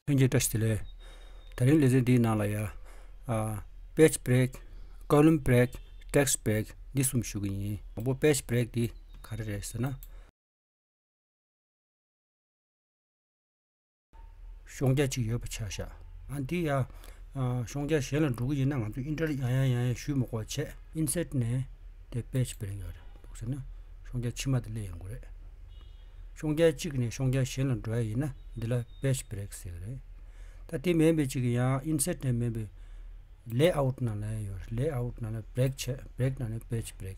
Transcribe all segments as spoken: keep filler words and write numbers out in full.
ལྷན་རྒྱས་བཀྲ་ཤིས་བདེ་ལེགས། དེ་རིང་ལེ་ཚན་འདིའི་ནང་ལ་ཡ། ཨ། page break, column break, text break འདི་གསུམ་ཞུ་གི་ཡིན། དང་པོ་page break འདི་ག་རེ་རེད་ཟེར་ན། ཤོག་རྒྱག་ཅིག་ཡོད་པ་ཆ་བཞག་ཨ། འདི་ཡ། ཨ། ཤོག་རྒྱག་གཞན་ལ་འགྲོ་གི་ཡིན་ན་ང་ཚོ་ཨིན་ཊར་ཡང་ཡང་ཡང་ཡང་ཞུས་མ་དགོས་པ་བྱས། insert ནས་དེ་page break ཡོད་རེད། འདུག་ཟེར་ན་ཤོག་རྒྱག་ཕྱི་མ་དེ་སླེབས་ཡོང་གི་རེད། ཤོག་རྒྱག་གཅིག་ནས་ཤོག་རྒྱག་གཞན་ལ་འགྲོ་ཡ་ཡིན་ན་འདི་ལ་page break ཟེར་གི་རེད། ད་དེ་མིན་པའི་གཅིག་ཡང་insert ནས་མིན་པའི་layout ནང་ལ་ཡོད་རེད། layout ནང་ལ་break བྱས། break ནང་ནས་page break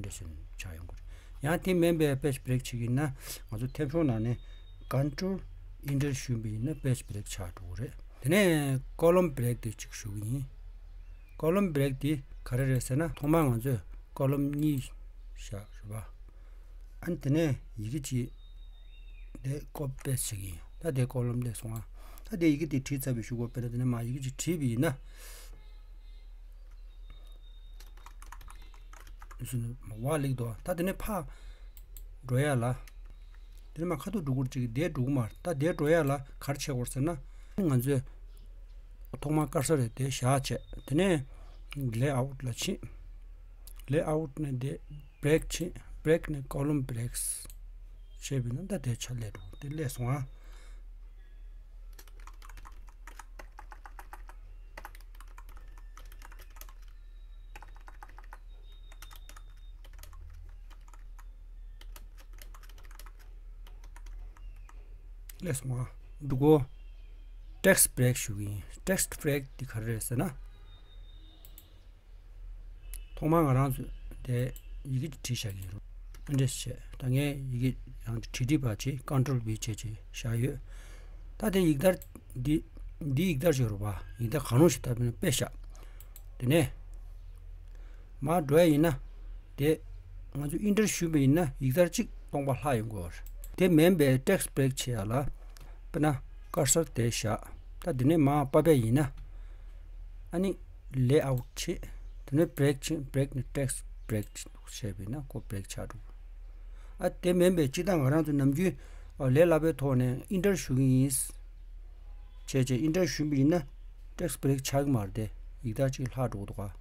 འདྲ་ཞིག་ཆགས་ཡོང་གི་རེད། ཡང་དེ་མིན་པའི་page break ཅིག་ཡིན་ན་ང་ཚོ་མཐེབ་གཞོང་ནང་ནས་control enter ཞུས་པ་ཡིན་ན་page break ཆགས་འགྲོ་གི་རེད། དེ་ནས་column break དེ་གཅིག་ཞུ་གི་ཡིན། column break དེ་ག་རེ་རེད་ཟེར་ན། ཐོག་མར་ང་ཚོས་column གཉིས་བཞག་རེད་པ། ཨ་ནི་དེ་ནས་ཡི་གེ་གཅིག་དེ་copy paste བྱེད་ཀྱི་ཡིན། ད་དེ་column སླེབས་སོང་ཨ། ད་དེ་ཡི་གེ་དེ་བྲིས་ཚར་བའི་གཞུག་གུ་དཔེར་ན་དེ་ནས་མར་ཡི་གེ་གཅིག་བྲིས་པ་ཡིན་ན། ཨ་ནི་བ་ལེགས་འདུག་ད་དེ་ནས་ཕར་འགྲོ་ཡ་ལ། དེ་ནས་མར་ཁ་ཐུག་འགྲོ་དགོས་ཅིག་དེ་འགྲོ་གི་མ་རེད། ད་དེ་འགྲོ་ཡ་ལ་ག་རེ་བྱེད་དགོས་ཟེར་ན། ང་ཚོས་ཐོག་མར་ཀར་སར་རེ་དེ་བཞག་བྱས། དེ་ནས་layout ལ་ཕྱིན། layout ནས་དེ་break ཕྱིན། break ནས་column breaks བྱས་པ་ཡིན་ན་ད་དེ་ཆ་སླེབས་འགྲོ། དེ་སླེབས་སོང་ཨ། ལགས་སོ། འདི་གོ text break ཞུ་གི་ཡིན། text break འདི་ག་རེ་རེད་ཟེར་ན། ཐོག་མར་ང་རང་ཚོ་དེ་ཡི་གེ་བྲིས་བཞག་གི་ཡོད་རེད། ཨ་འདྲས་བྱས། ད་ངས་ཡི་གེ་ཡང་བྲིས་བྲིས་པ་བྱས། control V བྱས་བྱས་བཞག་ཡོད། ད་དེ་ཡིག་དར་འདི་འདི་ཡིག་དར་ཞིག་རེད་པ། ཡིག་དར་གང་རུང་ཞིག་ད་དཔེར་ན་དཔེ་བཞག་དེ་ནས་མར་འགྲོ་ཡ་ཡིན་ན། དེ་ང་ཚོ་enter ཞུས་པ་ཡིན་ན་ཡིག་དར་གཅིག་སྟོང་པ་ལྷག་ཡོང་གི་ཡོད་རེད། དེ་མིན་པའི་text break བྱེད་ཡ་ལ། དཔེར་ན་ཀར་སར་དེ་བཞག་ད་དེ་ནས་མར་ཕབ་པ་ཡིན་ན། ཨ་ནི་layout བྱེད། དེ་ནས་break བྱེད། break ནས་text break བྱེད་པས་ན་ཁོ་break ཆགས་འགྲོ། ཨ་དེ་མིན་པའི་སྤྱིར་བཏང་ང་རང་ཚོ་ནམ་རྒྱུན་ལས་སླ་པོའི་ཐོག་ནས་enter ཞུ་གི་ཡིན། བྱས་བྱས་enter ཞུས་པ་ཡིན་ན་text break ཆགས་ཀྱི་མ་རེད་དེ། ཡིག་དར་གཅིག་ལྷག་འགྲོ་གི་འདུག་ག་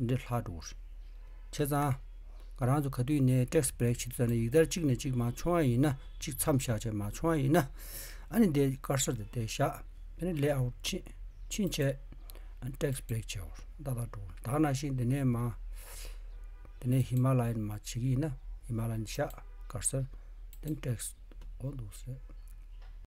འདི་ལྷག་འགྲོ་གི་རེད། བྱས་ཙང་། ང་རང་ཚོ་ག་དུས་ནས་text break བྱེད་ཙང་ནས་ཡིག་དར་གཅིག་ནས་གཅིག་མར་མཆོང་བ་ཡིན་ན། གཅིག་མཚམས་བཞག་བྱས་མར་མཆོང་བ་ཡིན་ན། ཨ་ནི་དེ་ཀར་སར་དེ་དེ་བཞག་དེ་ནས་layout ཕྱིན་ཕྱིན་བྱས། ཨ་ནི་text break བྱས་འོར་ཏག་ཏག་འགྲོ། ད་ག་ནང་བཞིན་དེ་ནས་མར། དེ་ནས་ཧི་མ་ལ་ཡན་མར་བྱེད་ཀྱི་ཡིན་ན་ཧི་མ་ལ་ཡན་བཞག་ཀར་སར། དེ་ནས་text འོ་འདུག་ཟེར།